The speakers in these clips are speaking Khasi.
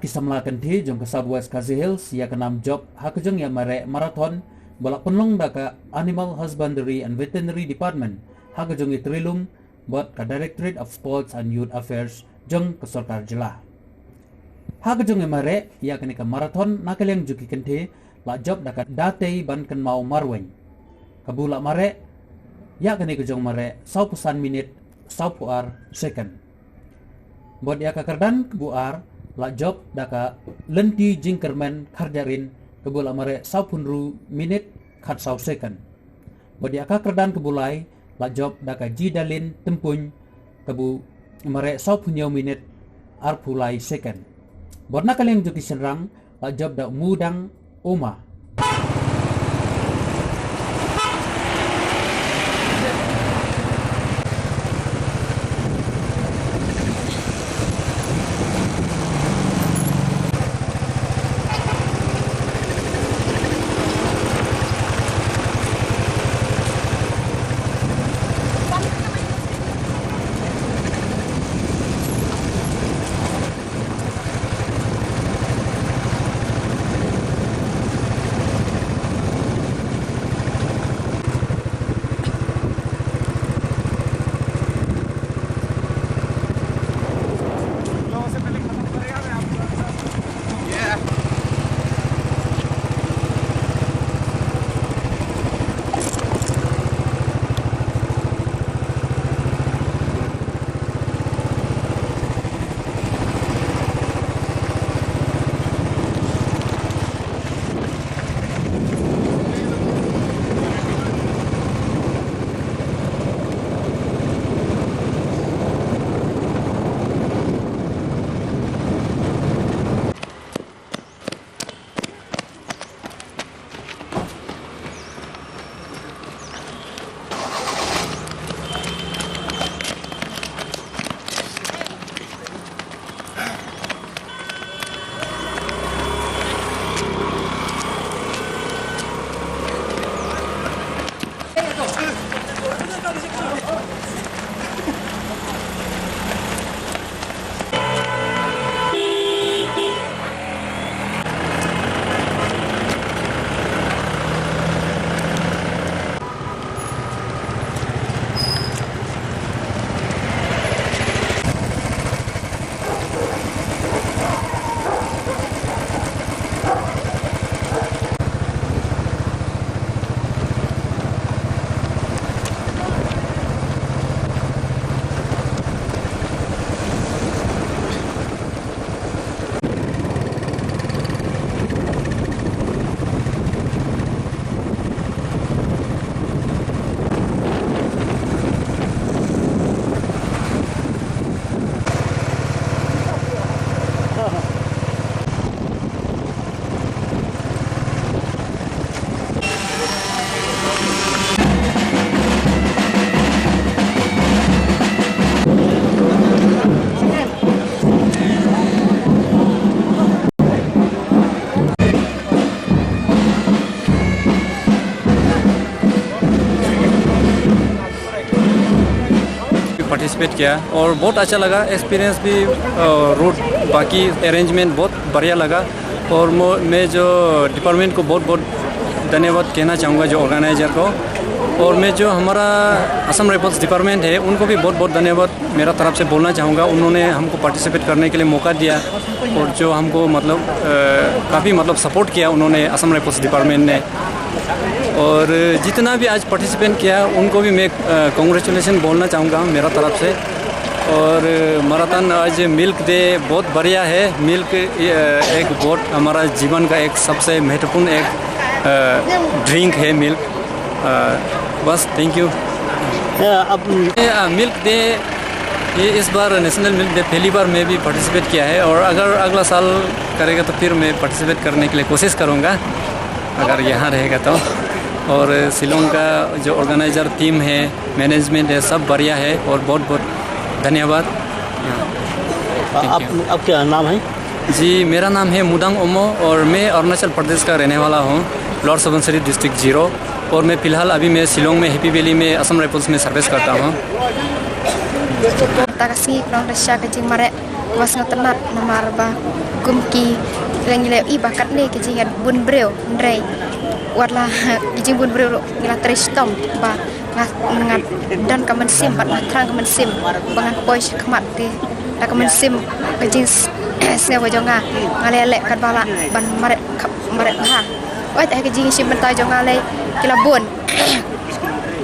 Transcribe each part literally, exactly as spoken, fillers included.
Ki samla kynthei jong ka South West Khasi Hills ïa ka nam jop ha ka jingïamareh marathon ba la pynlong da ka Animal Husbandry and Veterinary Department ha ka jingïatreilang bad ka Directorate of Sports and Youth Affairs jong ka sorkar jylla. Ha ka jingïamareh ïa kane ka marathon na ka liang jong ki kynthei la jop da ka Datei Ban Kynmaw Marwein, kabu la mareh ïa kane ka jingmareh sawphew san minit sawphew ar second. Bad ïa ka kyrdan kabu ar la jop da ka Lynti Jingkyrmen Kharjahrin, kabu la mareh sawphew hynriew minit khatsaw second. Bad ïa ka kyrdan kabu lai la jop da ka Jidalin Tympuin, kabu mareh sawphew hynñiew minit arphew lai second. Bad na ka liang jong ki shynrang la jop da Mudang Uma. पार्टिसिपेट किया और बहुत अच्छा लगा एक्सपीरियंस भी। रोड बाकी अरेंजमेंट बहुत बढ़िया लगा। और मैं जो डिपार्टमेंट को बहुत बहुत धन्यवाद कहना चाहूँगा जो ऑर्गेनाइजर को। और मैं जो हमारा असम राइफल्स डिपार्टमेंट है उनको भी बहुत बहुत धन्यवाद मेरा तरफ से बोलना चाहूँगा। उन्होंने हमको पार्टिसिपेट करने के लिए मौका दिया और जो हमको मतलब काफ़ी मतलब सपोर्ट किया उन्होंने असम राइफल्स डिपार्टमेंट ने। और जितना भी आज पार्टिसिपेंट किया उनको भी मैं कॉन्ग्रेचुलेशन बोलना चाहूँगा मेरा तरफ से। और मैराथन आज मिल्क डे बहुत बढ़िया है। मिल्क एक बहुत हमारा जीवन का एक सबसे महत्वपूर्ण एक ड्रिंक है मिल्क। बस, थैंक यू। अब मिल्क डे, ये इस बार नेशनल मिल्क डे पहली बार मैं भी पार्टिसिपेट किया है और अगर अगला साल करेगा तो फिर मैं पार्टिसिपेट करने के लिए कोशिश करूँगा अगर यहाँ रहेगा तो। और शिलोंग का जो ऑर्गेनाइजर टीम है, मैनेजमेंट है, सब बढ़िया है और बहुत बहुत धन्यवाद। आप, आपका नाम है? जी, मेरा नाम है मुदांग ओमो और मैं अरुणाचल प्रदेश का रहने वाला हूँ, लोअर सुबनसिरी डिस्ट्रिक्ट जीरो। और मैं फिलहाल अभी मैं शिलोंग में हैप्पी वैली में असम राइफल्स में सर्विस करता हूँ। Takasi klong da sha ka jingmareh Wa sngewtynnat namar ba kum ki, la ngi la ïohi ba katne ki jingbun briew, hynrei wat la ki jingbun briew ruh ngi la trei shitom ba nga, nga don ka mynsiem bad nga thrang ka mynsiem ba ngan poi sha khmat te. Da ka mynsiem ka jingsngew ka jong nga, nga leh leh katba lah ban mareh, mareh bha. Wat ha ka jingïashim bynta jong nga lei ki la bun.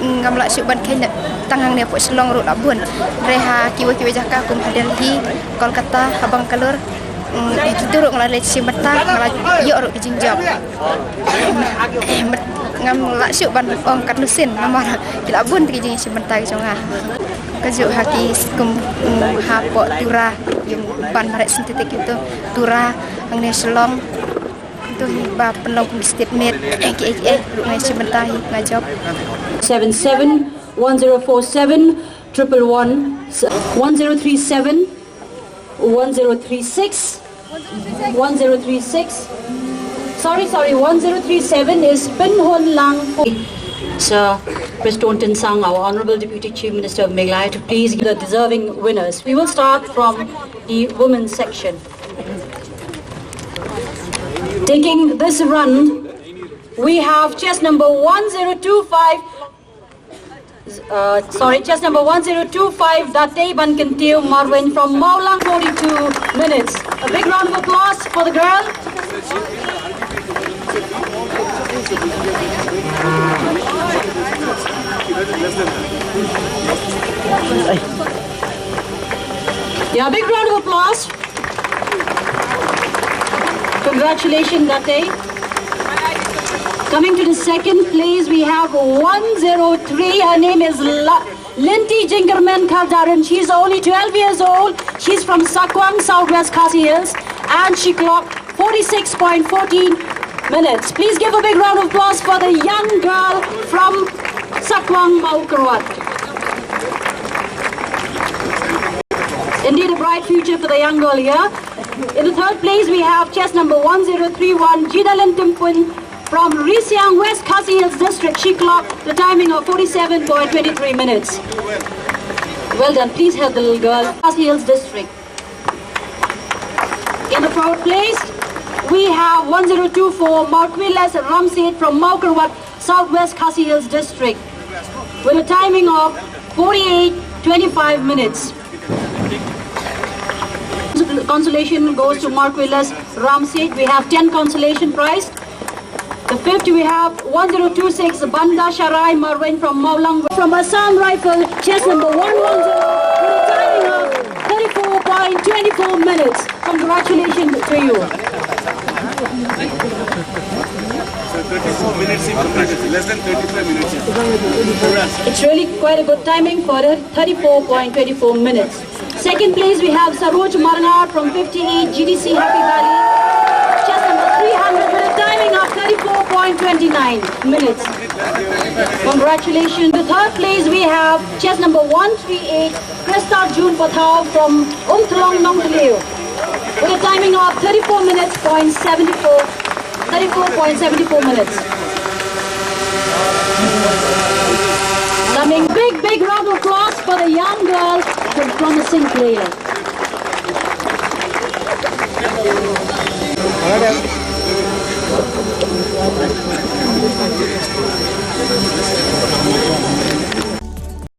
Ngam lah shuh ban kheiñ, tang hangne hapoh Shillong ruh la bun. Hynrei ha kiwei kiwei jaka kum ha Delhi, Kolkata, ha Bangalore, mm, ha kitu ruh nga la leit shim bynta, nga la ïoh ruh ki jingjop. Ngam lah shuh ban ong katno sien namar ki la bun te ki jingshim bynta ki jong nga. Kajuh ha ki skum, mm, hapoh Tura, ïa u ban mareh synthetic itu, Tura, hangne Shillong. Itu hi ba pynlong kum state meet, eh, ki eh, eh, ruh nga ïashim bynta hi nga jop. Seven seven, one zero four seven, triple one, one zero three seven, one zero three six, one zero three six. Sorry, sorry, one zero three seven is Pinhun Lang. Sir Prestone Tynsong, our Honorable Deputy Chief Minister of Meghalaya, to please give the deserving winners. We will start from the women's section. Taking this run, we have chest number one zero two five, uh, sorry, chest number one zero two five, Datei Bankintiu Marwin from Mawlang, forty-two minutes. A big round of applause for the girl. Yeah, big round of applause. Congratulations, Datei. Coming to the second place, we have one zero three. Her name is La- Linty Jingerman Khardaran. She's only twelve years old. She's from Sakwang, Southwest Khasi Hills, and she clocked forty-six point fourteen minutes. Please give a big round of applause for the young girl from Sakwang, Mawkyrwat. Indeed, a bright future for the young girl here. In the third place, we have chest number one zero three one, Jidalin Timpun from Risiang, West Khasi Hills District. She clocked the timing of forty-seven point twenty-three minutes. Well done. Please help the little girl. Khasi Hills District. In the fourth place, we have one zero two four, Marquiles Ramseth from Mawkyrwat, Southwest Khasi Hills District, with a timing of forty-eight twenty-five minutes. Consolation goes to Marquiles Ramseth. We have ten consolation prize. The fifth, we have one zero two six, Banda Sharai Marwin from Mawlang. From Assam Rifle, chest number one one zero, with a timing of thirty-four point twenty-four minutes. Congratulations to you. So thirty-four minutes he completed, less than thirty-five minutes. It's really quite a good timing for a thirty-four point twenty-four minutes. Second place, we have Saroj Marngar from fifty-eight G D C Happy Valley. Chest number three hundred with a timing of thirty-four point twenty-nine minutes. Congratulations. The third place, we have chest number one three eight, Krista June Pathao from Umtlong, Nongtliu, with a timing of thirty-four minutes point seventy-four, thirty-four point seventy-four minutes. Coming, big, big round of applause for the young girl, the promising player.